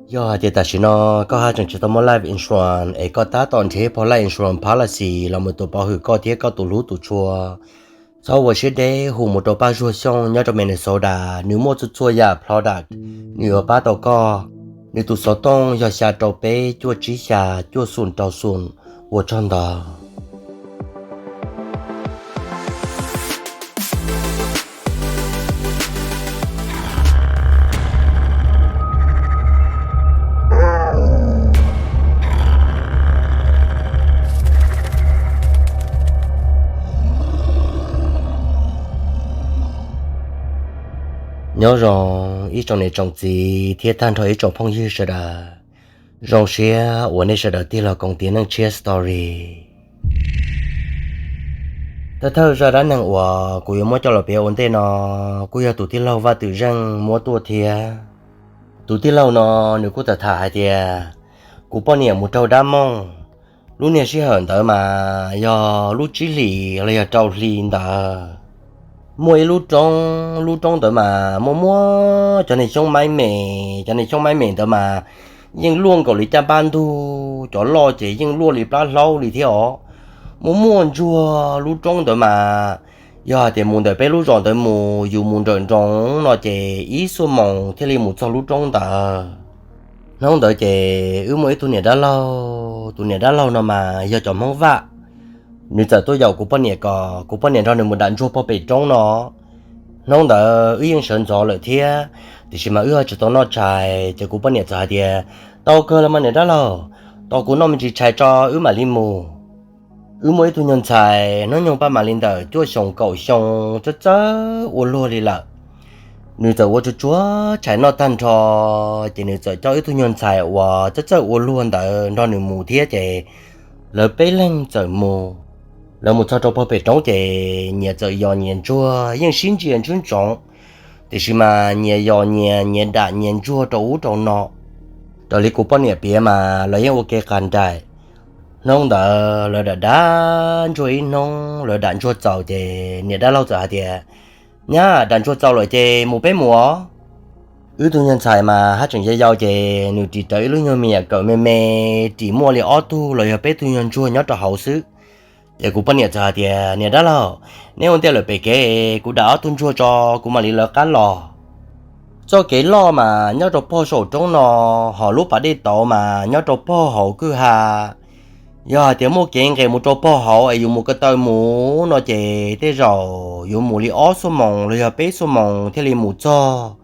Yog hais tias tam sim no koj haj tseem tsis tau muaj life insurance es koj tab tom nrhiav ib pho life insurance policy los mus tus pov hwm koj thiab koj tus hlub tus tshua, txhob ua siab deb hu mus rau Paj Zuag Xyooj nyob rau Minnesota, nws muaj txhua txhua yam product nws yuav pab tau koj. Nws tus xov tooj yog xya rau peb cuaj tsib xya cuaj xoom rau xoom. Ua tsaug ntau. Nyob zoo ib tsoom niam tsoom txiv thiab tag nrho ib tsoom phooj ywg sawv daws. Zoo siab uas nej sawv daws tig los koom tiam neej tshiab story. Thawj thawj zaj dab neeg uas kuv yuav muab coj los piav ua ntej no kuj yog tus tij laug Vaj Twm Zeej muab tuaj thiab. Tus tij laug no nws kuj tau tham hais tias kuv poj niam mus raug dab mooj. Lub niag sij hawm ntawd mas yog lub tsib hlis los yog rau hli ntawd. Muaj ib lub roob, lub roob ntawd mas muaj muaj cov niag xyoob maib me, cov niag xyoob maib me ntawd mas yeej luaj nkaus li caj npab ntug, cov loj ces yeej luaj li plab hlaub li thiab os. Muaj muaj ntsuag lub roob ntawd mas yog hais tias mus ntawm peb lub zos ntawd mus, yus mus nrawm nroos no ces ib xuab moos thiaj li mus txog lub roob ntawd. Hnub ntawd ces wb muaj ib tug niam dab laug, tus niam dab laug no mas yog cov Hmoob Vaj. Nws txawm tuaj yaum kuv poj niam kom kuv poj niam nrog nws mus dam ntsuag pog pem roob no. Hnub ntawd wb yeej sawv ntxov lawm thiab, tiam sis mas wb ho tsis tau noj tshais ces kuv poj niam txawm hais tias, tau kawg los mas niam dab laug, tos kuv noj me ntsis tshais tso wb mam li mus. Wb muaj ib tug nyuag ntxhais hnub nyoog paj mam li ntawm cuaj xyoos kaum xyoo, txawj txawj ua luag li lawm. Nws txawm ua tsuag tsuag tshais noj tag nrho, ces nws txawm coj ib tug nyuag ntxhais uas txawj txawj ua luag ntawd nrog nws mus thiab ces lawv peb leeg txawm mus. Lawv mus txog rau pog pem roob ces nyias txawm yos nyias ntsuag yeej sib ntsia ntsoov ntsoov, tiam sis mas nyias yos nyias, nyias dam nyias ntsuag rau ub rau no. Raws li kuv poj niam piav mas lawv yeej ua ke qas nraim. Hnub ntawd lawv dam dam ntsuag ib hnub, lawv dam ntsuag txaus ces niam dab laug txawm hais tias, nyab, dam ntsuag txaus lawm ces mus peb mus os. Wb tug nyuag ntxhais mas haj tseem yau yau ces nws ris rawv ib lub nyuag me nyuam kawm me me, ris muaj li ob tug los yog peb tug nyuag ntsuag nyob rau hauv xwb. Ces kuv poj niam txawm hais tias, niam dab laug, neb ua ntej lawm pem kev, kuv dam ob tug ntsuag tso, kuv mam li lawv qab los. Txoj kev loj mas nyob rau pog saum roob no, ho lub pas dej tauv mas nyob rau pog hauv kwj ha. Yog hais tias muaj kev nqes mus rau pog hauv es yus mus ko taw mus no ces tej zaum yuav mus li ob xuab moos los yog peb xuab moos thiaj li mus txog.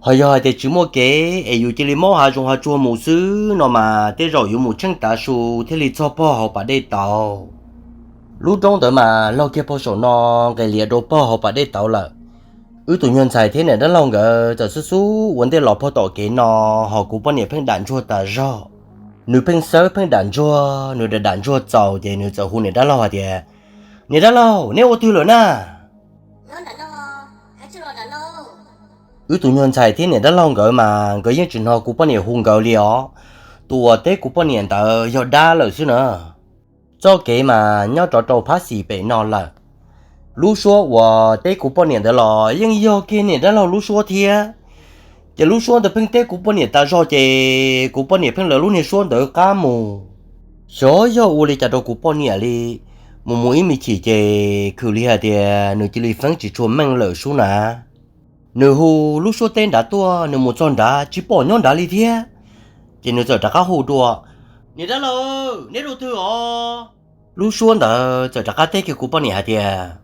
Ho yog hais tias tsis muaj kev es yus cia li maub hav zoov hav tsuag mus xwb no mas tej zaum yuav mus tsheej tav su thiaj li txog pog hauv pas dej tauv. Lub roob ntawd mas laug kiag pog saum no, nqes lias rau pog hauv pas dej tauv lawm. Wb tus nyuag ntxhais thiab niam dab laug nkawd txawm xub xub ua ntej los pog tom kev no, ho kuv poj niam pheej dam ntsuag tas zog. Nws pheej xawb pheej dam ntsuag, nws dam dam ntsuag txaus ces nws txawm hu niam dab laug hais tias, niam dab laug, neb ua twg lawm na? Wb tus nyuag ntxhais thiab niam dab laug nkawd mas nkawd yeej tsis hnov kuv poj niam hu nkawd li os. Tus uas teb kuv poj niam ntawd yog dab lawm xwb na. Txoj kev mas nyob rov rau phab xis pem no lawm. Lub suab uas teb kuv poj niam ntawd los yeej yog kiag niam dab laug lub suab thiab. Ces lub suab ntawd pheej teb kuv poj niam tas zog ces kuv poj niam pheej lawv lub niag suab ntawd qab mus. Xyov yog ua li cas rau kuv poj niam li, mus mus ib me chim ces khwm li hais tias nws cia li feeb tsis tshua meej lawm sub na. Nws hu lub suab teb nrad tuaj, nws mus txog nrad tsis pom nyob nrad li thiab. Ces nws txawm rov qab hu dua, niam dab laug, neb dua twg os? Lub suab ntawd txawm rov qab teb kiag kuv poj niam hais tias,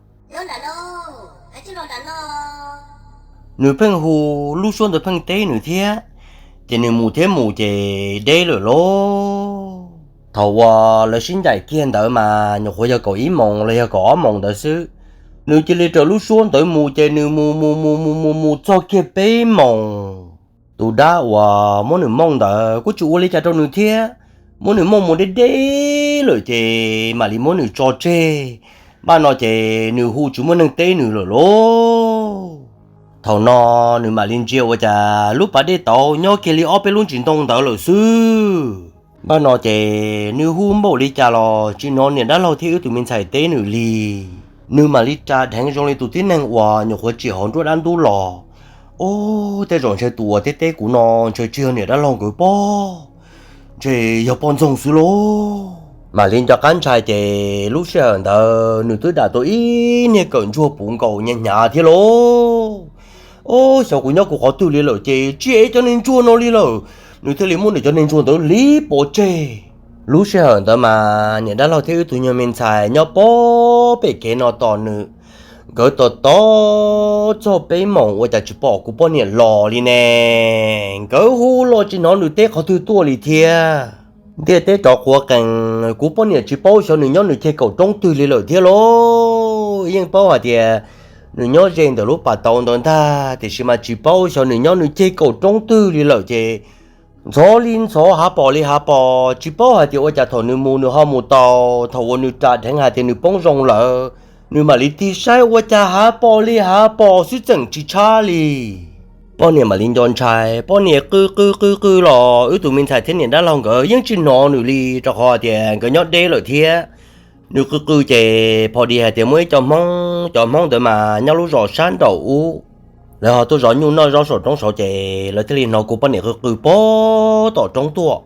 nws pheej hu, lub suab ntawd pheej teb nws thiab. Ces nws mus thiab mus ces deb lawm lauj. Thaum uas lawv sib ncaim kiag ntawd mas nyuam qhuav yog kaum ib moos los yog kaum ob moos ntawd xwb. Nws cia li raws lub suab ntawd mus ces nws mus mus mus mus mus mus txog kiag peb moos. Tus dab uas muab nws mooj ntawd kuj tsis ua li cas rau nws thiab, muab nws mooj mus deb deb lawm ces mam li muab nws tso tseg. Npaj no ces nws hu tsis muaj neeg teb nws lawm lauj. Thaum no nws mam li ntsia ua cas lub pas dej tauv nyob kiag li ob peb lub ntsis ntoo ntawd lawm xwb. Npaj no ces nws hu npaum li cas los tsis hnov niam dab laug thiab wb tus me ntxhais teb nws li. Nws mam li ras dheev zoo li tus tib neeg uas nyuam qhuav tsim hauv nruab dab ntub los, Ub, tej zaum ntshe tus uas teb teb kuv no ntshe tsis yog niam dab laug nkawd pog, ntshe yog poj ntxoog xwb lauj. Mam li nco qab ntshai ces lub sij hawm ntawd nws twb dam tau ib niag kawm ntsuag puv nkaus hnyav hnyav thiab lauj. Ub, xyov kuv nyob kuv qhov twg li lawm ces tsis ev cov niag ntsuag no li lawm, nws thiaj li muab nws cov niag ntsuag ntawd hliv pov tseg. Lub sij hawm ntawd mas niam dab laug thiab wb tug nyuag me ntxhais nyob pog pem kev no tos nws. Nkawd tos tos txog peb moos ua cas tsis pom kuv poj niam los li ne. Nkawd hu los tsis hnov nws teb qhov twg tuaj li thiab. Ntiaj teb rov quav qees, kuv poj niam tsis paub xyov nws nyob nws ceg kaum roob twg li lawm thiab lauj. Yeej paub hais tias nws nyob ze ntawm lub pas tauv ntawd ntag, tiam sis mas tsis paub xyov nws nyob nws ceg kaum roob twg li lawm ces ntxhov li ntxhov, hav pos li hav pos, tsis paub hais tias ua cas thaum nws mus nws ho mus tau, thaum uas nws ras dheev hais tias nws poob zoo lawm, nws mam li tig saib ua cas hav pos li hav pos xwb tseem tsis tshab li. Poj niam mam li nco ntshai, poj niam qw qw qw qw los wb tus me ntxhais thiab niam dab laug nkawd yeej tsis hnov nws li, rau qhov tias nkawd nyob deb lawm thiab. Nws qw qw ces pom dis hais tias muaj ib co Hmoob, cov Hmoob ntawd mas nyob lub zos sab nraum ub, lawv ho tuaj zov nyuj noj zaub saum roob saud ces lawv thiaj li hnov kuv poj niam qw qw pog tom roob tuaj.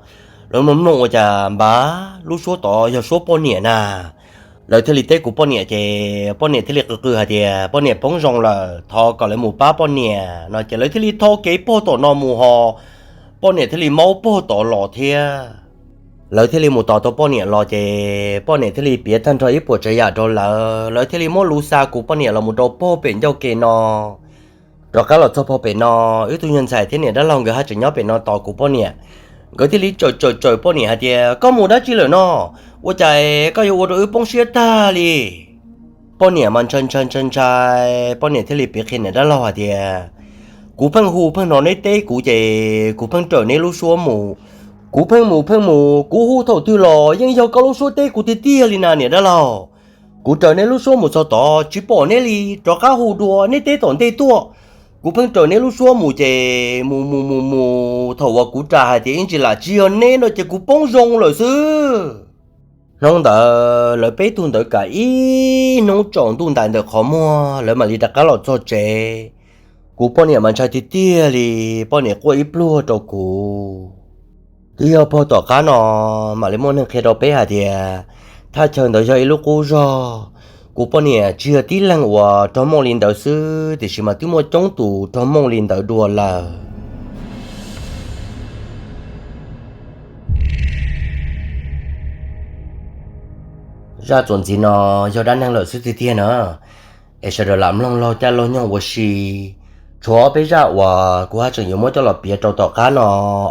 Lawv mloog mloog ua cas npav lub suab tod yog suab poj niam na. Lawv thiaj li teb kuv poj niam ces poj niam thiaj li qw qw hais tias poj niam poob zoo lawm, thov kom lawv mus pab poj niam no ces lawv thiaj li tho kev pog tom no mus ho poj niam thiaj li maub pog tod los thiab. Lawv thiaj li mus tos tau poj niam los ces poj niam thiaj li piav tag nrho ib puas tsav yam rau lawv, lawv thiaj li muab lus xa kuv poj niam los mus rau pog pem ncauj ke no. Rov qab los txog pog pem no, wb tug nyuag ntxhais thiab niam dab laug nkawd haj tseem nyob pem no tos kuv poj niam. Nkawd thiaj li tsawm tsawm tsawm poj niam hais tias koj mus dab tsi lawm no, ua cas koj yuav ua rau wb poob siab tag li. Poj niam mas ntshai ntshai ntshai ntshai, poj niam thiaj li piav qhia niam dab laug hais tias kuv pheej hu pheej hnov neb teb kuv ces kuv pheej raws neb lub suab mus. Kuv pheej mus pheej mus, kuv hu thaum twg los yeej yog koj lub suab teb kuv tiag tiag li na niam dab laug. Kuv raws neb lub suab mus txog tod tsis pom neb li, rov qab hu dua neb teb tom ntej tuaj. Kuv pheej raws neb lub suab mus ces mus mus mus mus thaum uas kuv ras hais tias ib ntsis lam tsis yog neb no ces kuv poob zoo lawm xwb. Hnub ntawd lawv peb tug ntawd kam ib hnub tsaus ntuj ntais ntawm qhov muag lawv mam li rov qab los txog tsev. Kuv poj niam mas ntshai tiag tiag li, poj niam quaj ib pluag rau kuv. Twb yog pog tom qab no mam li muaj neeg qhia rau peb hais tias thaj chaw ntawd yog ib lub qub zog. Kuv poj niam tsis yog tib leeg uas raug mooj li ntawd xwb, tiam sis mas twb muaj coob tus raug mooj li ntawd dua lawm. Zaj txuas ntxiv no yog dab neeg lawm xwb tiag tiag na, es sawv daws lam mloog laug caij laug nyoog ua si. Tshuav ob peb zaj uas kuv haj tseem yuav muab coj los piav rau tom qab no,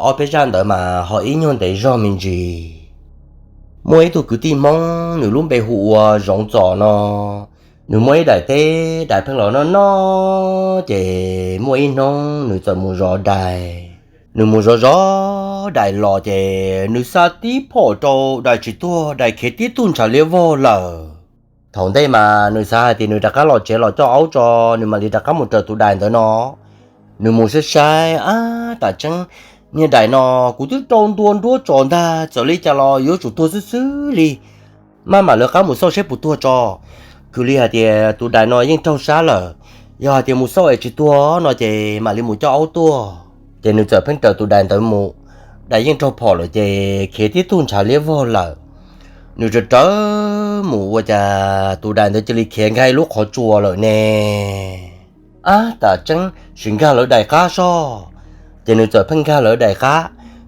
ob peb zaj ntawd mas ho ib nyuag ntev zog me ntsis. Muaj ib tug kwv tij Hmoob nws lub npe hu ua Zoov Txos no. Nws muaj ib daim teb, daim pheej los noj noj ces muaj ib hnub nws txawm mus zov dais. Nws mus zov zov dais los ces nws xa tib phom rau dais tsis tuag, dais khiav tib tug ntshav liab vog lawm. Thaum ntej mas nws xav hais tias nws rov qab los tsev los coj aub tso, nws mam li rov qab mus raws tus dais ntawd no. Nws mus saib saib, ab, tam tseeb niag dais no kuv twb rau ntua nruab tso ntag, txawm li cas los yuav tsum tuag xwb xwb li. Maj mam lawv qab mus xauj seb puas tuag tso. Khwv li hais tias tus dais no yeej raug sab lawm, yog hais tias mus xauj es tsis tuag no ces mam li mus coj aub tuaj. Ces nws txawm pheej raws tus dais ntawd mus. Dais yeej raug phom lawm ces khiav tib tug ntshav liab vog lawm. Nws rawm rawv mus ua cas tus dais ntawd cia li khiav nkag ib lub qhov tsua lawm ne. Ab, tam tseeb sim nkag lawv dais qab soj. Ces nws txawm pheej nkag lawv dais qab.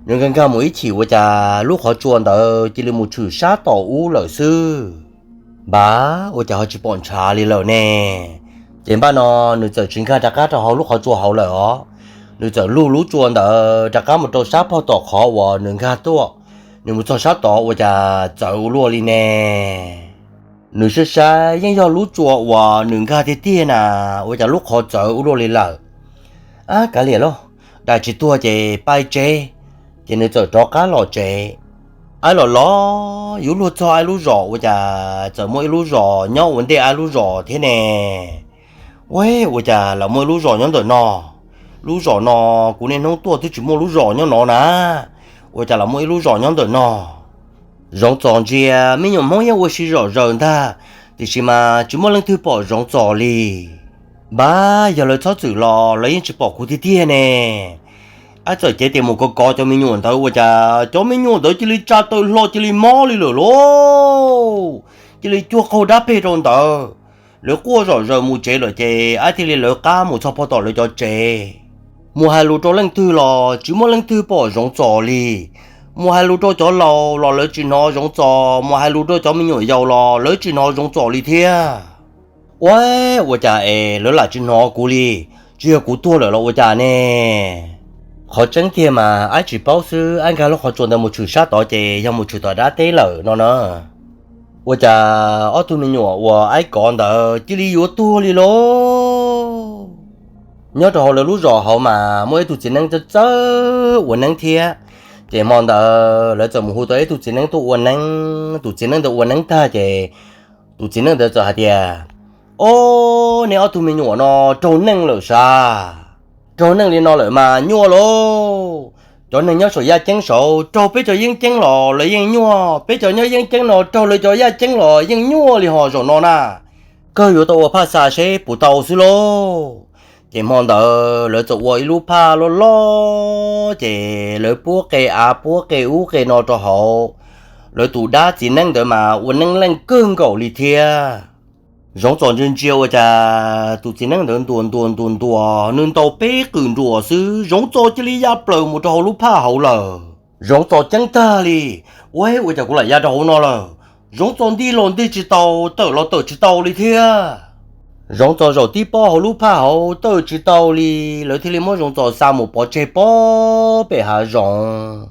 Nws nkag nkag mus ib chim ua cas lub qhov tsua ntawd cia li mus tshwm sab tom ub lawm xwb. Npav, ua cas ho tsis pom ntshav li lawm ne. Ces npaj no nws txawm tsis nkag rov qab rau hauv lub qhov tsua hauv lawm os. Nws txawm lug lub tsua ntawd rov qab mus rau sab pog tom qhov uas nws nkag tuaj. Nws mus txog sab tod ua cas txawv ua luaj li ne. Nws saib saib yeej yog lub tsua uas nws nkag tiag tiag na, ua cas lub qhov txawv ua luaj li lawm. Ab, kav liam lauj, dais tsis tuag ces pais tsev. Ces nws txawm rov qab los tsev. Aib los los yuav luag txog aib lub zos ua cas txawm muaj ib lub zos nyob ua ntej aib lub zos thiab ne. Ua, ua cas lam muaj ib lub zos nyob ntawm no? Lub zos no kuv niaj hnub tuaj twb tsis muaj lub zos nyob no na. Ua cas lam muaj ib lub zos nyob ntawm no? Zoov Txos ntsia, me nyuam Hmoob yeej ua si zom zaws ntag, tiam sis mas tsis muaj leej twg pom Zoov Txos li. Npab, yog lawv txhob txwm los lawv yeej tsis pom kuv tiag tiag ne. Ab, txawm cev tes mus kov kov cov me nyuam ntawd ua cas cov me nyuam ntawd cia li tsa taw hlo cia li mob li lawm lauj. Cia li cuag qaug dab peg rau ntawd. Lawv quaj zom zaws mus tsev lawm ces ab thiaj li lawv qab mus txog pog tom lawv cov tsev. Mus hais lus rau leej twg los tsis muaj leej twg pom Zoov Txos li. Mus hais lus rau cov laus los lawv tsis hnov Zoov Txos, mus hais lus rau cov me nyuam yaus los lawv tsis hnov Zoov Txos li thiab. Ua, ua cas es lawv lam tsis hnov kuv li? Tsis yog kuv tuag lawm los ua cas ne? Qhov tseeb tiag mas ab tsis paub xwb, ab nkag lub qhov tsua ntawd mus tshwm sab tod ces yog mus tshwm tom dab teb lawm no na. Ua cas ob tug me nyuam uas ab kov ntawd cia li yuav tuag li lauj? Nyob rau hauv lawv lub zos hauv mas muaj ib tug txiv neeb txawj txawj ua neeb thiab. Ces hmo ntawd lawv txawm mus hu tau ib tug txiv neeb tuaj ua neeb. Tus txiv neeb ntawd ua neeb tag ces tus txiv neeb ntawd txawm hais tias, Ob, nej ob tug me nyuam no raug neej lawm sav. Raug neej li no lawm mas nyuaj lauj. Cov neeg nyob saum yaj ceeb saud raug peb cov yeeb ceeb los lawv yeej nyuaj, peb cov nyob yeeb ceeb no raug lawv cov yaj ceeb los yeej nyuaj li ho zaum no na. Kawg yuav tau ua phaj xa seb puas tau xwb lauj. Ces hmo ntawd lawv txawm ua ib lub phaj loj loj ces lawv puab qe av puab qe ub qe no rau hauv. Lawv tus dab txiv neeb ntawd mas ua neeb leej kawg nkaus li thiab. Zoov Txos ntsia ntsia ua cas tus txiv neeb ntawd ntuas ntuas ntuas ntuas nws ntaus peb qws nruas xwb Zoov Txos cia li ya plaws mus rau hauv lub phaj hauv lawm. Zoov Txos ceeb tag li, Ua, ua cas kuv lam ya rau hauv no lawm? Zoov Txos ntig los ntig tsis tau, tawm los tawm tsis tau li thiab. Zoov Txos zaum tib pob hauv lub phaj hauv tawm tsis tau li, lawv thiaj li muab Zoov Txos xa mus pov tseg pob pem hav zoov.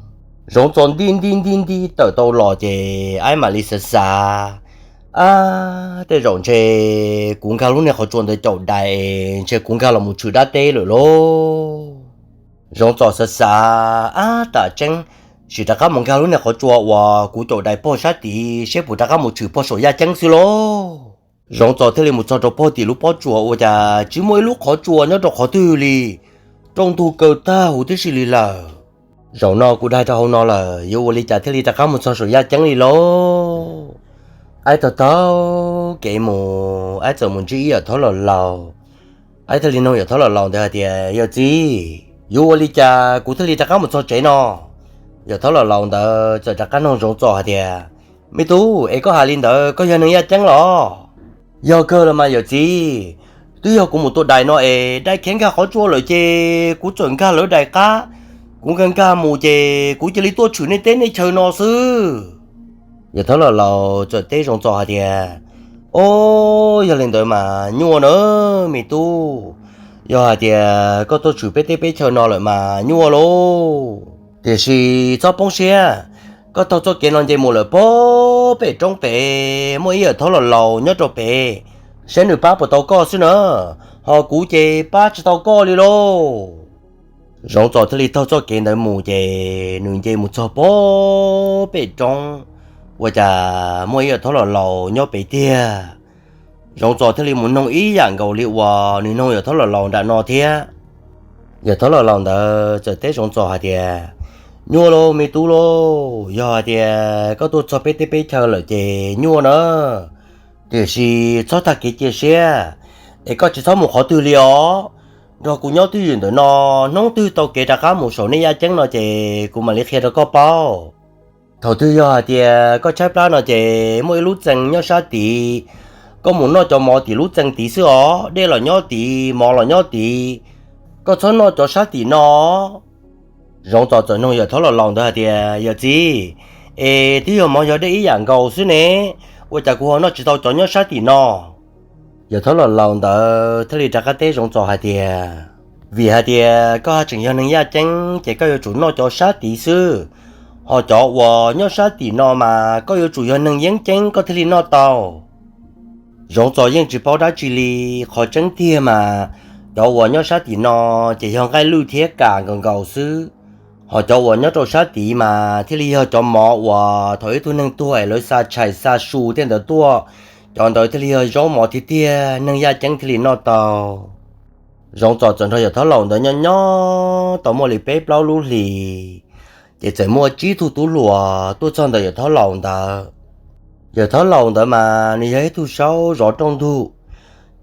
Zoov Txos nti nti nti nti tawm tau los ces ab mam li xav xav, Ab, tej zaum ntshe kuv nkag lub niag qhov tsua ntawd caum dais, ntshe kuv nkag los mus tshwm dab teb lawm lauj. Zoov Txos xav xav, Ab, tam tseeb, sim rov qab mus nkag lub niag qhov tsua uas kuv caum dais pog sab tid seb puas rov qab mus tshwm pog saum yaj ceeb xwb lauj. Zoov Txos thiaj li mus txog rau pog tim lub pob tsuas ua cas tsis muaj ib lub qhov tsua nyob rau qhov twg li, rooj ntug kaw tag huv tib si li lawm. Zaum no kuv dai rau hauv no lawm, yuav ua li cas thiaj li rov qab mus txog saum yaj ceeb li lauj? Ab taug taug kev mus, ab txawm mus ntsib ib yawm thab laus laus. Ab thiaj li nug yawm thab laus laus ntawd hais tias, Yawm txiv, yuav ua li cas kuv thiaj li rov qab mus txog tsev no? Yawm thab laus laus ntawd txawm rov qab nug Zoov Txos hais tias, Me tub, es koj hais li ntawd koj yog neeg yaj ceeb los? Yog kawg los mas yawm txiv, twb yog kuv mus tua dais no es dais khiav nkag qhov tsua lawm ces kuv txawm nkag lawv dais qab. Kuv nkag nkag mus ces kuv cia li tuaj tshwm nej teb nej chaw no xwb. Yawm thab laus laus txawm teb Zoov Txos hais tias, Ob, yog li ntawd mas nyuaj na, me tub. Yog hais tias koj tuaj tshwm peb teb peb chaw no lawm mas nyuaj lauj. Tiam sis txhob poob siab, koj taug txoj kev no nce mus lawm pog pem roob pem, muaj ib yawm thab laus laus nyob rau pem, saib nws pab puas tau koj xwb na, ho kuv ces pab tsis tau koj li lauj. Zoov Txos thiaj li taug txoj kev ntawd mus ces nws nce mus txog pog pem roob, ua cas muaj ib yawm thab laus laus nyob pem tiag. Zoov Txos thiaj li mus noog ib yam nkaus li uas nws noog yawm thab laus laus nram no thiab. Yawm thab laus laus ntawd txawm teb Zoov Txos hais tias, Nyuaj lauj me tub lauj, yog hais tias koj tuaj txog peb teb peb chaw lawm ces nyuaj na. Tiam sis txhob tag kev cia siab, es koj tsis txhob mus qhov twg li os. Nrog kuv nyob twj ywm ntawm no, hnub twg tau kev rov qab mus saum nej yaj ceeb no ces kuv mam li qhia rau koj paub. Thaum twg yog hais tias koj tshaib plab no ces muaj ib lub txee nyob sab tid, koj mus noj cov mov tim lub txee tid xwb os, dej los nyob tid, mov los nyob tid, koj txhob noj cov sab tim no. Zoov Txos txawm noog yawm thab laus laus ntawd hais tias, Yawm txiv, es twb yog mov yog dej ib yam nkaus xwb ne, ua cas kuv ho noj tsis tau cov nyob sab tim no? Yawm thab laus laus ntawd thiaj li rov qab teb Zoov Txos hais tias, Vim hais tias koj haj tseem yog neeg yaj ceeb ces koj yuav tsum noj cov sab tid xwb, ho cov uas nyob sab tim no mas koj yuav tsum yog neeg yeeb ceeb koj thiaj li noj tau. Zoov Txos yeej tsis paub dab tsi li, qhov tseeb tiag mas cov uas nyob sab tim no ces yog nqaij lwj thiab kas nkaus nkaus xwb, ho cov uas nyob rau sab tid mas thiaj li yog cov mov uas thaum ib tug neeg tuag es lawv xa tshais xa su tej ntawd tuaj, cov ntawd thiaj li yog zaub mov tiag tiag, neeg yaj ceeb thiaj li noj tau. Zoov Txos txawm nrog yawm thab laus ntawd nyob nyob tau muaj li peb plaub lub hlis, ces txawm muaj tsib tug tub hluas tuaj txog ntawm yawm thab laus ntawd. Yawm thab laus ntawd mas nws yog ib tug saub zov rooj ntug,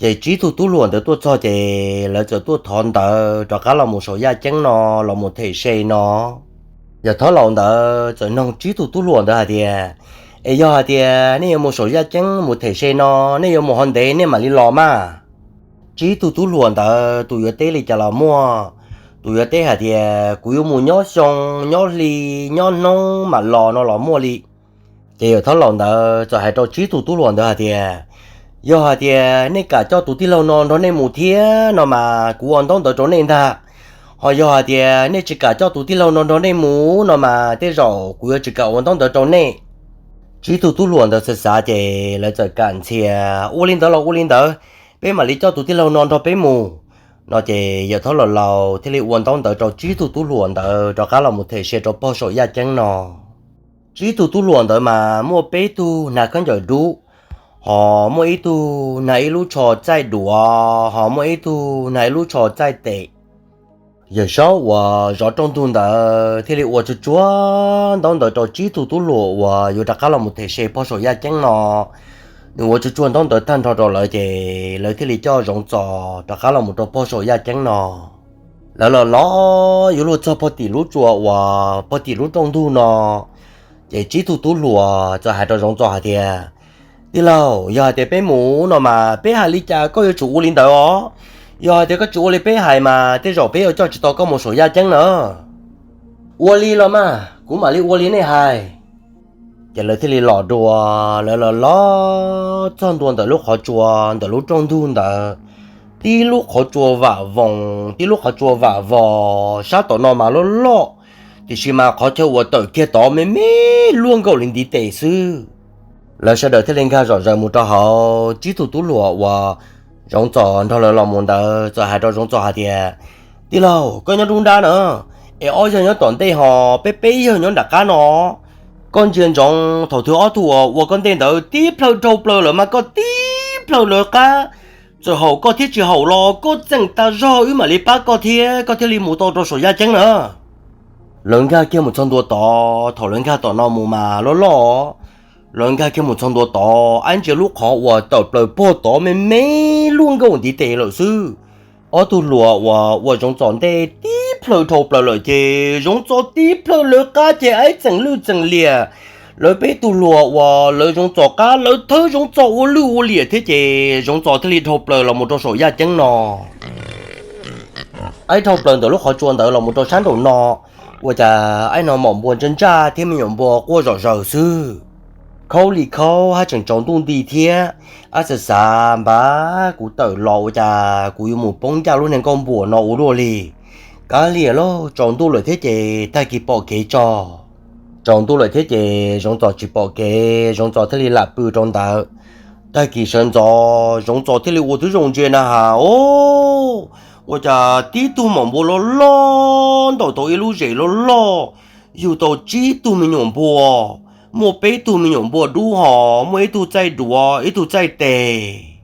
Ces tsib tug tub hluas ntawd tuaj txog ces lawv txawm tuaj thov ntawv rov qab los mus saum yaj ceeb no, los mus them se no. Yawm thaub laus ntawd txawm noog tsib tug tub hluas ntawd hais tias, Es yog hais tias nej yuav mus saum yaj ceeb mus them se no, nej yuav mus ho ntev nej mam li los mas? Tsib tug tub hluas ntawd tus yuav teb li cas los muaj, tus yuav teb hais tias, Kuv yuav mus nyob xyoo, nyob hli, nyob hnub mam los no los muaj li. Ces yawm thaub laus ntawd txawm hais rau tsib tug tub hluas ntawd hais tias, Yog hais tias nej kam coj tus tij laug no nrog nej mus thiab no mas kuv ua ntaub ntawv rau nej ntag. Ho yog hais tias nej tsis kam coj tus tij laug no nrog nej mus no mas tej zaum kuv yuav tsis kam ua ntaub ntawv rau nej. Tsib tug tub hluas ntawd xav xav ces lawv txawm kam ntxhias, Ua li ntawd los ua li ntawd, peb mam li coj tus tij laug no nrog peb mus. No ces yawm thaub laus laus thiaj li ua ntaub ntawv rau tsib tug tub hluas ntawd rov qab los mus them se rau pog saum yaj ceeb no. Tsib tug tub hluas ntawd mas muaj peb tug hnav khaub ncaws dub, ho muaj ib tug hnav ib lub tsho txaij duav, ho muaj ib tug hnav ib lub tsho txaij tes. Yawm saub uas zov rooj ntug ntawd thiaj li ua tsuag tsuag ntaub ntawv rau tsib tug tub hluas uas yuav rov qab los mus them se pog saum yaj ceeb no. Nws ua tsuag tsuag ntaub ntawv tag nrho rau lawv ces lawv thiaj li coj Zoov Txos rov qab los mus rau pog saum yaj ceeb no. Lawv los los yuav luag txog pog tim lub tsua uas pog tim lub rooj ntug no, ces tsib tug tub hluas txawm hais rau Zoov Txos hais tias, Tij laug, yog hais tias peb mus no mas peb hais li cas koj yuav tsum ua li ntawd os. Yog hais tias koj tsis ua li peb hais mas tej zaum peb yuav coj tsis tau koj mus saum yaj ceeb na. Ua li los mas kuv mam li ua li nej hais. Ces lawv thiaj li los dua, lawv los los txog ntua ntawm lub qhov tsua ntawm lub rooj ntug ntawd. Tib lub qhov tsua vam voos, tib lub qhov tsua vam vos, sab tom no mas loj loj, tiam sis mas qhov chaw uas tawm kiag tod me me luaj nkaus li ntiv tes xwb. Lawv sawv daws thiaj li nkag zom zaws mus rau hauv, tsib tug tub hluas uas Zoov Txos nrog lawv los mus ntawd txawm hais rau Zoov Txos hais tias, Tij laug, koj nyob nruab nrab na, es ob yawg nyob tom ntej ho peb peb yawg nyob nram qab no. Koj ntsia ntsoov thaum twg ob tug uas ua koj ntej ntawd tib plhaw dhau plaws lawm mas koj tib plhaw lawv qab, txawm haum koj thiab tsis haum los koj txeem tas zog wb mam li pab koj thiab koj thiaj li mus tau rau saum yaj ceeb na. Lawv nkag kiag mus txog ntua tod, thaum lawv nkag tom no mus mas loj loj, lawv nkag kiag mus txog ntua tod, ab ntsia lub qhov uas tawm plaws pog tod me me luaj nkaus ntiv tes lawm xwb. Ob tug hluas uas ua Zoov Txos ntej tib plhaw dhau plaws lawm ces Zoov Txos tib plhaw lawv qab ces ab txeem lwj txeem liam. Lawv peb tug hluas uas lawv Zoov Txos qab lawv thawb Zoov Txos ua lwj ua liam thiab ces Zoov Txos thiaj li dhau plaws los mus rau saum yaj ceeb no. Ab dhau plaws ntawm lub qhov tsua ntawd los mus rau sab nraum no, ua cas ab no mom npua ntsaj ntsaj thiab me nyuam npua quaj zom zaws xwb. Khaub li khaub haj tseem tsaus ntuj nti thiab, ab xav xav npab kuv tawm los ua cas kuv yuav mus poob ncaj lub niag nkuaj npuas no ua luaj li. Kav liam lauj, tsaus ntuj lawm thiab ces tag kis pom kev tso. Tsaus ntuj lawm thiab ces Zoov Txos tsis pom kev, Zoov Txos thiaj li lam pw rau ntawd. Tag kis sawv ntxov Zoov Txos thiaj li ua tib zoo ntsia na has, o, ua cas tib tug mom npua loj loj ntaus tau ib lub zes loj loj, yug tau tsib tug me nyuam npua, muaj peb tug me nyuam npua dub ho muaj ib tug txaij duav ib tug txaij tes.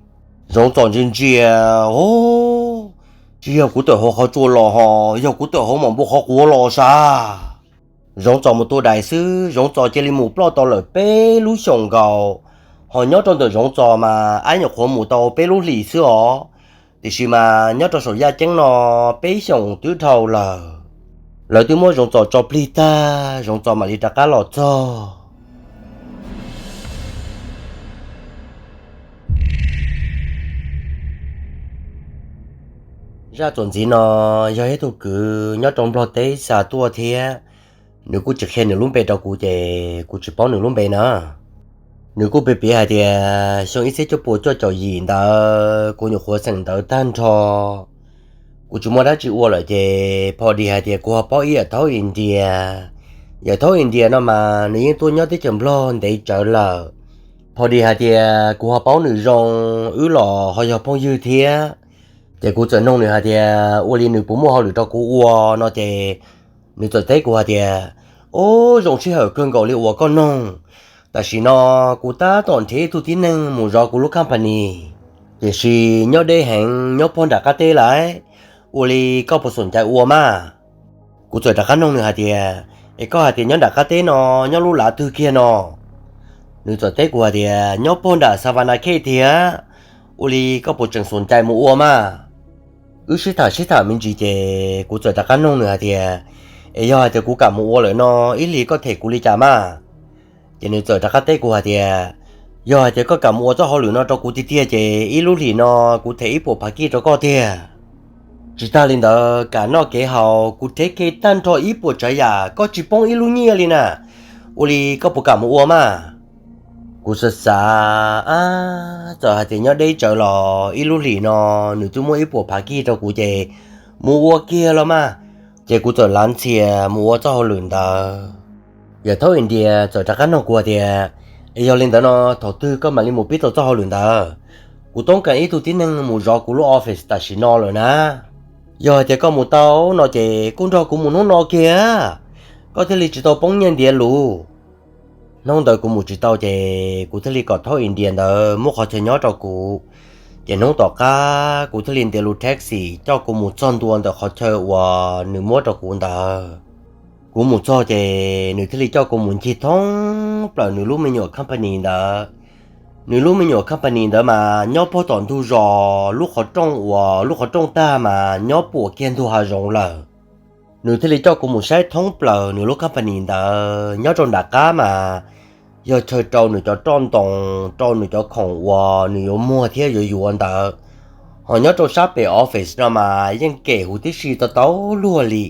Zoov Txos ntsia ntsia, o, tsis yog kuv tawm hauv qhov tsua los ho, yog kuv tawm hauv mom npua qhov quav los sav. Zoov Txos mus tua dais xwb, Zoov Txos cia li mus ploj tau lawm peb lub xyoos nkaus. Ho nyob rau ntawm Zoov Txos mas ab nyuam qhuav mus tau peb lub hlis xwb os. Tiam sis mas nyob rau saum yaj ceeb no peb xyoos twb dhau lawm. Lawv twb muab Zoov Txos tso plig tag, Zoov Txos mam li rov qab los txog. Zaj txuas ntxiv no yog ib tug kwv nyob rau Nplog teb xa tuaj thiab, nws kuj tsis qhia nws lub npe rau kuv ces kuv tsis paub nws lub npe na. Nws kuj piav piav hais tias xyoo ib txhiab cuaj puas cuaj caum yim ntawd kuv nyuam qhuav xeem ntawv tag nrho, kuv tsis muaj dab tsi ua lawm ces phom dis hais tias kuv ho paub ib yawm thaub India. Yawm thaub India no mas nws yeej tuaj nyob teb chaws Nplog ntev tsawv lawm. Phom dis hais tias kuv ho paub nws zoo, wb los ho yog phooj ywg thiab. Ces kuv txawm noog nws hais tias ua li nws puas muaj hauj lwm rau kuv ua no ces nws txawm teb kuv hais tias, Ub, zoo sij hawm kawg nkaus li uas koj noog. Tam sim no kuv tab tom nrhiav ib tug tib neeg mus zov kuv lub company, tiam sis nyob deb heev, nyob puag nram qab teb lawm. Ua li koj puas xom cai ua mas? Kuv txawm rov qab noog nws hais tias, Es koj hais tias nyob nram qab teb no, nyob lub lav twg kiag no? Nws txawm teb kuv hais tias nyob puag nram Savannah Khej thiab. Ua li koj puas tseem xus ncais mus ua mas? Wb sib tham sib tham me ntsis ces kuv txawm rov qab noog nws hais tias, Es yog hais tias kuv kam mus ua lawm no, ib hlis koj them kuv li cas mas? Ces nws txawm rov qab teb kuv hais tias, Yog hais tias koj kam mus ua txoj hauj lwm no rau kuv tiag tiag ces ib lub hlis no kuv them ib puas phav kij rau koj tiag. Tsis tag li ntawd, kam noj kev haus kuv thev ke tag nrho ib puas tsav yam, koj tsis poob ib lub nyiaj li na. Ua li koj puas kam mus ua mas? Kuv xav xav, ab, txawm hais tias nyob deb tsawv los ib lub hlis no nws twb muab ib puas phav kij rau kuv ces mus ua kiag los mas. Ces kuv txawm lav ntxhias mus ua txoj hauj lwm ntawd. Yawm thaub India txawm rov qab nug kuv hais tias, Es yog li ntawd no thaum twg koj mam li mus pib tau txoj hauj lwm ntawd? Kuv toob kas ib tug tib neeg mus zov kuv lub office tam sim no lawm na. Yog hais tias koj mus tau no ces kuj nrog kuv mus hnub no kiag, koj thiaj li tsis tau poob nyiaj ntiav lus. Hnub ntawd kuv mus tsis tau ces kuv thiaj li kom thaub India ntawd muab qhov chaw nyob rau kuv. Ces hnub tom qab kuv thiaj li ntiav lus taxi coj kuv mus txog ntua ntawm qhov chaw uas nws muab rau kuv ntawd. Kuv mus txog ces nws thiaj li coj kuv mus ncig thoob plaws nws lub me nyuam company ntawd. Nws lub me nyuam company ntawd mas nyob puag tom ntug zos, lub qhov rooj uas lub qhov rooj tag mas nyob puam kiag ntug hav zoov lawm. Nws thiaj li coj kuv mus saib thoob plaws nws lub company ntawd. Nyob rau nram qab mas yog chaw rau nws cov roj ntoos, rau nws cov khoom uas nws yuav muag thiab yuav yuav ntawd. Ho nyob rau sab pem office no mas yeej kem huv tib si tau tau luag li.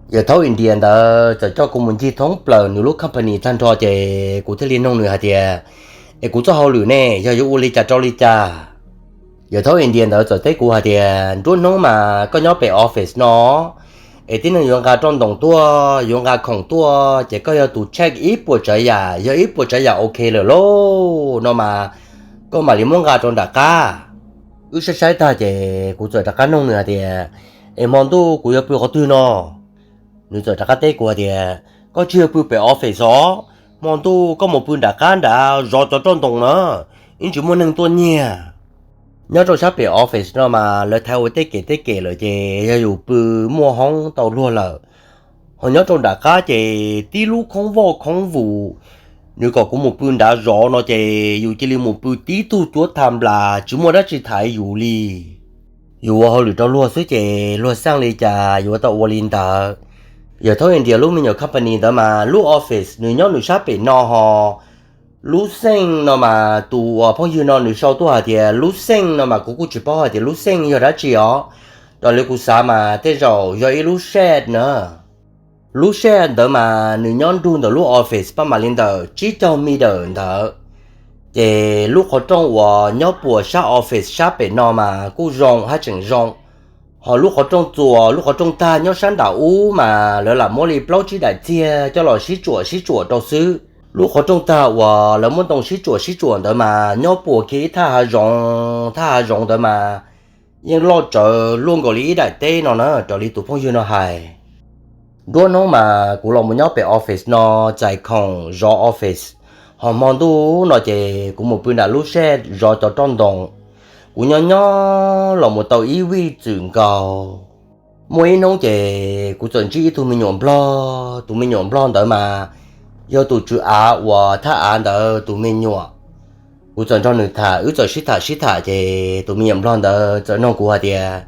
Yawm thaub India ntawd txawm coj kuv mus ncig thoob plaws nws lub company tag nrho ces kuv thiaj li nug nws hais tias, Es kuv txoj hauj lwm ne yog yuav ua li cas rau li cas? Yawm thaub India ntawd txawm teb kuv hais tias, Nruab hnub mas koj nyob pem office no, es tib neeg yuav nqa roj ntoos tuaj, yuav nqa khoom tuaj ces koj yog tus check ib puas tsav yam, yog ib puas tsav yam ok lawm lauj no mas koj mam li muab nqa rau nram qab. Wb saib saib tag ces kuv txawm rov qab nug nws hais tias, Es hmo ntuj kuv yuav pw qhov twg no? Nws txawm rov qab teb kuv hais tias, Koj tsis yog pw pem office os, hmo ntuj koj mus pw nram qab nrad zov cov roj ntoos na, ib tsis muaj neeg tuaj nyiag. Nyob rau sab pem office no mas lawv thaiv ua tej kem tej kem lawm ces yog yus pw muaj hoob tau luag lawm. Ho nyob rau nram qab ces tib lub khoob voj khoob vus, nws kom kuv mus pw nrad zov no ces yus cia li mus pw tib tug cuab tha nplas tsis muaj dab tsi thaiv yus li. Yus ua hauj lwm rau luag xwb ces luag xaj li cas yuav tau ua li ntawd. Yawm thaub India lub me nyuam company ntawd mas lub office nws nyob nws sab pem no ho. Lub xeej no mas tus uas phooj ywg no nws sau tuaj hais tias lub xeej no mas kuv kuj tsis paub hais tias lub xeej yog dab tsi os. Raws li kuv xav mas tej zaum yog ib lub shed na. Lub shed ntawd mas nws nyob nrug ntawm lub office pab mam li ntawm tsib caug meter ntawd. Ces lub qhov rooj uas nyob puas sab office sab pem no mas kuj zoo hab tseem zoo. Ho lub qhov rooj txuas lub qhov rooj tag nyob sab nram ub mas lawv lam muab li plaub tsib daim txiag coj los sib tsuam sib tsuam rau xwb. Lub qhov rooj tag uas lawv muab ntoo sib tsuam sib tsuam ntawd mas nyob puas kiag ib thaj hav zoov, thaj hav zoov ntawd mas yeej loj tsawv luaj nkaus li ib daim teb no na, raws li tus phooj ywg no hais. Nruab hnub mas kuv los mus nyob pem office no txais khoom zov office, ho hmo ntuj no ces kuv mus pw nram lub shed zov cov roj ntoos. Kuv nyob nyob los mus tau ib vij txwm nkaus, muaj ib hnub ces kuv txawm ntsib ib tug me nyuam nplog. Tus me nyuam nplog ntawd mas yog tus tswv av uas thaj av ntawd tus me nyuam. Kuv txawm nrog nws tham, wb txawm sib tham sib tham ces tus me nyuam nplog ntawd txawm nug kuv hais tias,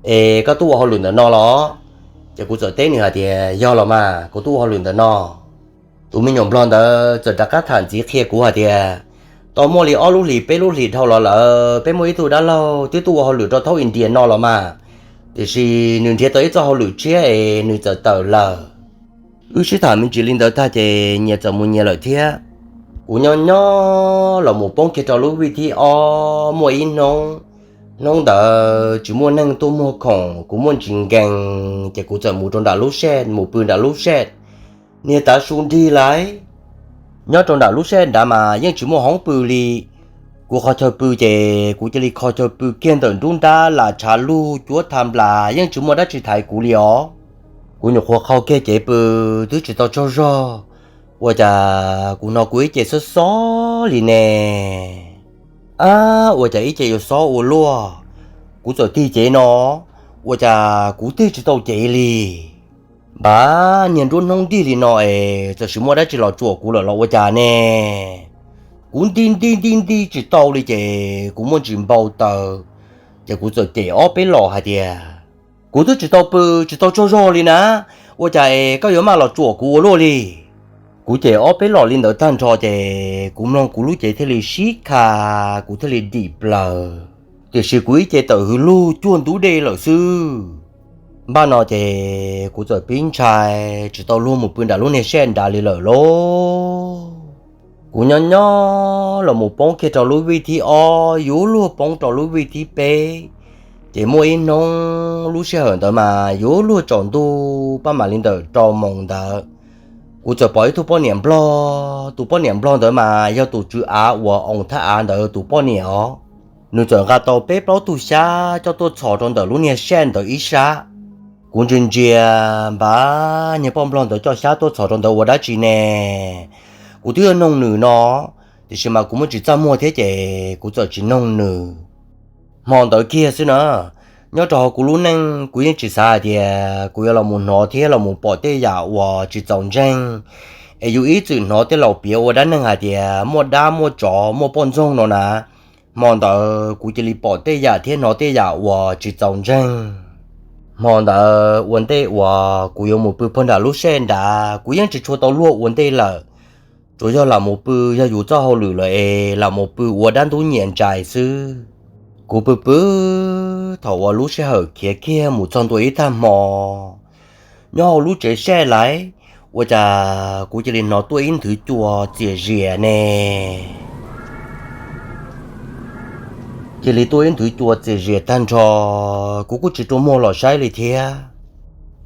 Es koj twb ua hauj lwm ntawm no los? Ces kuv txawm teb nws hais tias, Yog los mas, kuv twb ua hauj lwm ntawm no. Tus me nyuam nplog ntawd txawm rov qab tham ntxiv qhia kuv hais tias, Tau muaj li ob lub hlis peb lub hlis dhau los lawm peb muaj ib tug dab laug twb tuaj ua hauj lwm rau thaub India no los mas, tiam sis nws nrhiav tau ib txoj hauj lwm tshiab es nws txawm tawm lawm. Wb sib tham me ntsis li ntawd tag ces nyias txawm mus nyias lawm thiab. Kuv nyob nyob los mus poob kiag rau lub vij thib ob, muaj ib hnub, hnub ntawd tsis muaj neeg tuaj muag khoom, kuv muaj ntsis nkees ces kuv txawm mus rau nram lub shed, mus pw nram lub shed. Niag tav su nrig lawm, nyob rau nram lub shed nrad mas yeej tsis muaj hoob pw li. Kuv qhov chaw pw ces kuv cia li qhov chaw pw kiag ntawm nruab nrab las tshav lug cuab tha nplas yeej tsis muaj dab tsi thaiv kuv li os. Kuv nyuam qhuav qhau kiag cev pw twb tsis tau tsaug zog, ua cas kuv hnov kuv ib ce xob xob li ne. Ab, ua cas ib ce yuav xob ua luaj? Kuv txawm tig cev no, ua cas kuv tig tsis tau cev li. Npab, niag nruab hnub nrig li no es txawm sis muaj dab tsi los tsuam kuv lawm los ua cas ne? Kuv nti nti nti nti tsis tau li ces kuv muaj ntsis npau taws, ces kuv txawm cem ob peb los hais tias, kuv twb tsis tau pw, tsis tau tsaug zog li na, ua cas es koj yuav maj los tsuam kuv ua luaj li? Kuv cem ob peb los li ntawd tag nrho ces kuv mloog kuv lub cev thiaj li sib kha, kuv thiaj li dim plaws. Tiam sis kuv ib ce tawm hws lug cuag ntub dej lawm xwb. Npaj no ces kuv txawm pib ntshai tsis tau luag mus pw nram lub niag sij nrad li lawm lauj. Kuv nyob nyob los mus poob kiag rau lub vij thib ob, yuav luag poob rau lub vij thib peb. Ces muaj ib hnub lub sij hawm ntawd mas yuav luag tsaus ntuj pab mam li ntawm rau moos ntawd, kuv txawm pom ib tug poj niam nplog. Tus poj niam nplog ntawd mas yog tus tswv av uas oo thaj av ntawd tus poj niam os. Nws txawm nqa tau peb plaub tug xyab coj tuaj txhos rau ntawm lub niag sij ntawd ib sab. Kuv ntsia ntsia, npab, niag poj nplog ntawd coj xyab tuaj txhos rau ntawd ua dab tsi ne? Kuv twb yuav noog nws no, tiam sis mas kuv muaj tsis txaj muag thiab ces kuv txawm tsis noog nws. Hmo ntawd kiag xwb na, nyob rau hauv kuv lub neej kuv yeej tsis xav hais tias kuv yuav los mus hnov thiab los mus pom tej yam uas tsis txaus ntseeg. Es yus ib txwm hnov tej laus piav ua dab neeg hais tias muaj dab muaj tsov muaj poj ntxoog no na. Hmo ntawd kuv cia li pom tej yam thiab hnov tej yam uas tsis txaus ntseeg. Hmo ntawd ua ntej uas kuv yuav mus pw pog nram lub sij nrad, kuv yeej tsis tshua tau luag ua ntej lawm. Tsuas yog lam mus pw yog yus txoj hauj lwm lawm es lam mus pw ua dab ntub nyiam ntsais xwb. Kuv pw pw thaum uas lub sij hawm khiav kiag mus txog ntua ib tag hmo, nyob hauv lub tsev sij laiv, ua cas kuv cia li hnov tuaj ib nthwv cua txias zias ne. Cia li tuaj ib nthwv cua txias zias tag nrho, kuv kuj tsis rua muag los saib li thiab.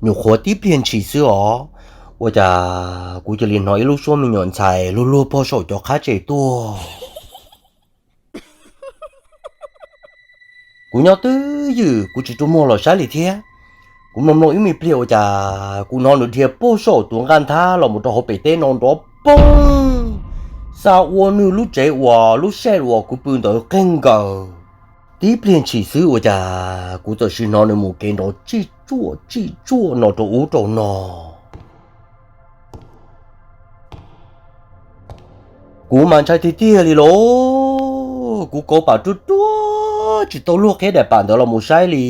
Nyuam qhuav tib pliag ntshis xwb os, ua cas kuv cia li hnov ib lub suab me nyuam ntxhais luag luag pog saum cov qab tsev tuaj. Kuv nyob twj ywm kuv tsis rua muag los saib li thiab. Kuv mloog mloog ib me pliag ua cas kuv hnov nws dhia pog saum tus nqaj nthab los mus rau hauv pem teb no nrov poog, xa ua nws lub tsev uas lub sij uas kuv pw ntawd qeeg nkaws. Tib pliag ntshis xwb ua cas kuv txawm sim hnov nws mus kev nrov tsij tsuaj tsij tsuaj no rau ub rau no. Kuv mas ntshai tiag tiag li lauj, kuv kauv pam ruaj ruaj tsis tau luag qheb daim pam ntawd los mus saib li.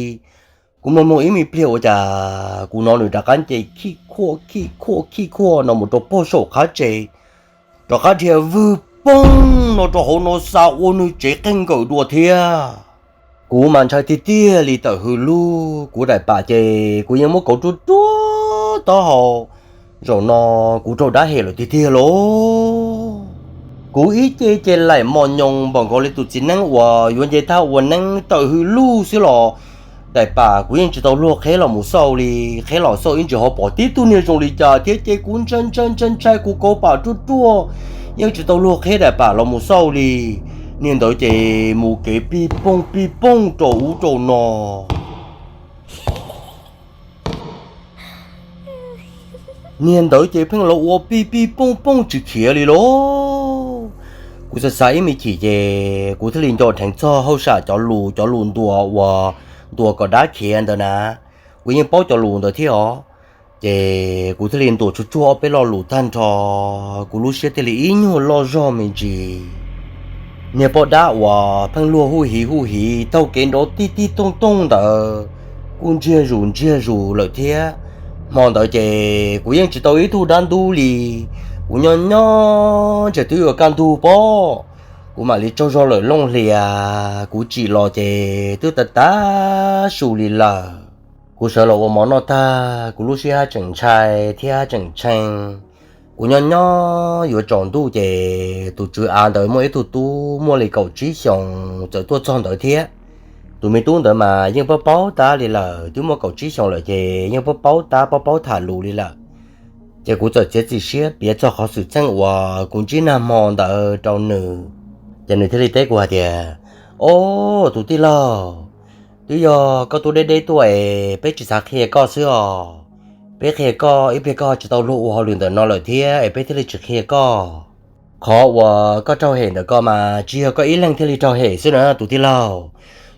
Kuv mloog mloog ib me pliag ua cas kuv hnov nws rov qab nce khij khuaj khij khuaj khij khuaj no mus rau pog saum qab tsev, rov qab dhia vwg poog no rau hauv no xa ua nws tsev qeeg nkaws dua thiab. Kuv mas ntshai tiag tiag li tawm hws lug, kuv daim pam ces kuv yeej muab kauv ruaj ruaj taub hau. Zaum no kuv raug dab hem lawm tiag tiag lauj. Kuv ib ce ces laim mos nyoos npaum nkaus li tus txiv neeb uas yuav nce thaj ua neeb tawm hws lug xwb los daim pam kuv yeej tsis tau luag qheb los mus xauj li. Qheb los xauj ib ntsis ho pom tib tug niag zoo li cas thiab ces kuv ntshai ntshai ntshai ntshai kuv kauv pam ruaj ruaj, yeej tsis tau luag qheb daim pam los mus xauj li. Niag ntawd ces mus kev pij poog pij poog rau ub rau no. Niag ntawd ces pheej los ua pij pij pooj pooj tsis khiav li lauj. Kuv xav xav ib me chim ces kuv thiaj li nco dheev txog hauj sam cov lus, cov lus ntuas uas ntuas kom dab khiav ntawd na. Kuv yeej paub cov lus ntawd thiab os. Ces kuv thiaj li ntuas tsuag tsuag ob peb lo lus tag nrho, kuv lub siab thiaj li ib nyuag loj zog me ntsis. Niag poj dab uas pheej luag huj hiv huj hiv taug kev nrov tij tij tooj tooj ntawd kuj ntsiag zus ntsiag zus lawm thiab. Hmo ntawd ces kuv yeej tsis tau ib tug dab ntub li. Kuv nyob nyob ntshe twb yuav kaj ntug pob, kuv mam li tsaug zog lawm looj hlias, kuv tsim los ces twb tav tav su li lawm. Kuv sawv los ua mov noj tag, kuv lub siab tseem ntshai thiab tseem tshee. Kuv nyob nyob yuav tsaus ntuj ces tus tswv av ntawd muaj ib tug tub muaj li kaum tsib xyoos txawm tuaj txog ntawd thiab. Tus me tub ntawd mas yeej paub paub tab li lawm, twb muaj kaum tsib xyoos lawm ces yeej paub paub tab paub paub tham lus li lawm. Ces kuv txawm txiav txim siab piav txog qhov xwm txheej uas kuv ntsib nag hmo ntawd rau nws. Ces nws thiaj li teb kuv hais tias, Au, tus tij laug, twb yog koj tuaj deb deb tuaj es peb tsis xav qhia koj xwb os. Peb qhia koj ib pliag koj tsis tau luag ua hauj lwm ntawm no lawm thiab es peb thiaj li tsis qhia koj. Qhov uas koj raug hem ntawm ko mas tsis yog koj ib leeg thiaj li raug hem xwb na tus tij laug,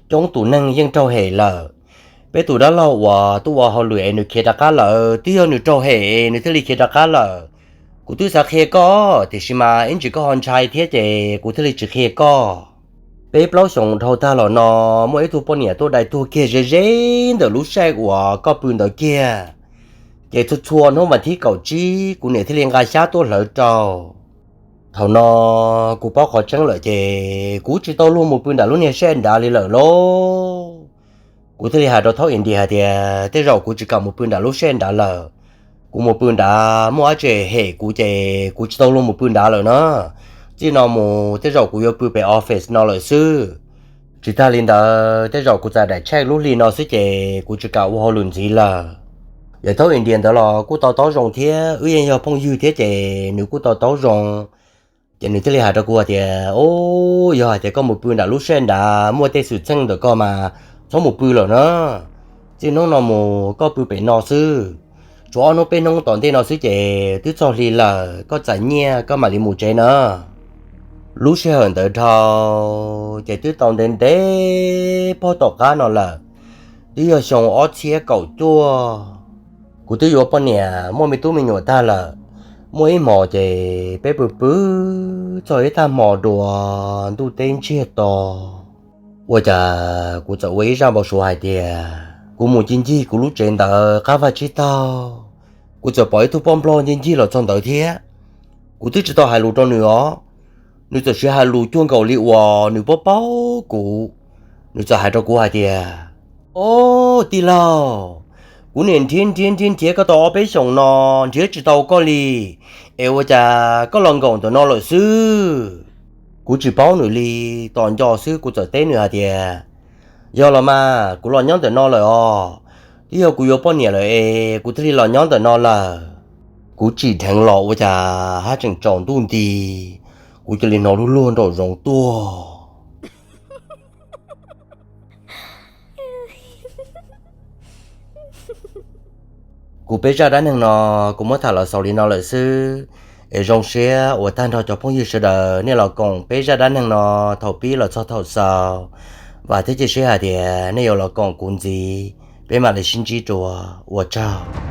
coob tus neeg yeej raug hem lawm. Peb tus dab laug uas tuaj ua hauj lwm es nws khiav rov qab lawm twb yog nws raug hem es nws thiaj li khiav rov qab lawm. Kuv twb xav qhia koj tiam sis mas ib ntsis koj ho ntshai thiab ces kuv thiaj li tsis qhia koj. Peb plaub xyoos dhau tag los no muaj ib tug poj niam tuaj dai tuag kiag ze ze ntawm lub sij hawm uas koj pw ntawd kiag. Ces txhua txhua hnub vas thib kaum tsib kuv niam thiaj li nqa xyab tuaj hlawv rau. Thaum no kuv paub qhov tseeb lawm ces kuv tsis tau luag mus pw nram lub niag sij hawm nrad li lawm lauj. Kuv thiaj li hais rau thaub India hais tias tej zaum kuv tsis kam mus pw nram lub sij hawm nrad lawm. Kuv mus pw nrad muaj dab tsi hem kuv ces kuv tsis tau luag mus pw nrad lawm na. Txij no mus tej zaum kuv yuav pw pem office no lawm xwb. Tsis tag li ntawd tej zaum kuv txais daim check lub hli no xwb ces kuv tsis kam ua hauj lwm ntxiv lawm. Yawm thaub India ntawd los kuj to taub zoo thiab wb yeej yog phooj ywg thiab ces nws kuj to taub zoo. Ces nws thiaj li hais rau kuv hais tias, Ub, yog hais tias koj mus pw nram lub sij hawm nrad muaj tej xwm txheej ntawm koj mas txhob mus pw lawm na. Txij hnub no mus koj pw pem no xwb. Tshuav ob hnub peb hnub tom ntej no xwb ces twb txog hli lawm, koj txais nyiaj koj mam li mus tsev na. Lub sij hawm ntawd dhau ces twb tau ntev ntev pog tom qab no lawm, twb yog xyoo ob txhiab kaum cuaj. Kuv twb yuav poj niam muaj me tub me nyuam tag lawm. Muaj ib hmos ces peb pw pw txog ib tag hmo dua, ntuj teb ntsiag to. Ua cas kuv txawm ua ib zaj npau suav hais tias kuv mus ncig ncig kuv lub tsev ntawd qab vaj tsib taug, kuv txawm pom ib tug poj nplog ncig ncig los txog ntawd thiab. Kuv twb tsis tau hais lus rau nws os, nws txawm siv hais lus cuag nkaus li uas nws paub paub kuv. Nws txawm hais rau kuv hais tias, Ob, tij laug, kuv niam nrhiav nrhiav nrhiav nrhiav koj tau ob peb xyoos no, nrhiav tsis tau koj li, es ua cas koj los nkaum ntawm no lawm xwb? Kuv tsis paub nws li, tos nco xwb kuv txawm teb nws hais tias, Yog los mas, kuv los nyob ntawm no lawm os. Twb yog kuv yuav poj niam lawm es kuv thiaj li los nyob ntawm no lawm. Kuv tsim dheev los ua cas haj tseem tsaus ntuj nti, kuv cia li hnov luag luag nraum zoov tuaj. Kuv peb zaj dab neeg no kuv muab tham los xaus li no lawm xwb. Es zoo siab uas tag nrho cov phooj ywg sawv daws nej los koom peb zaj dab neeg no thaum pib los txog thaum xaus. Vam thiab cia siab hais tias nej yuav los koom kuv ntxiv, peb mam li sib ntsib dua. Ua tsaug.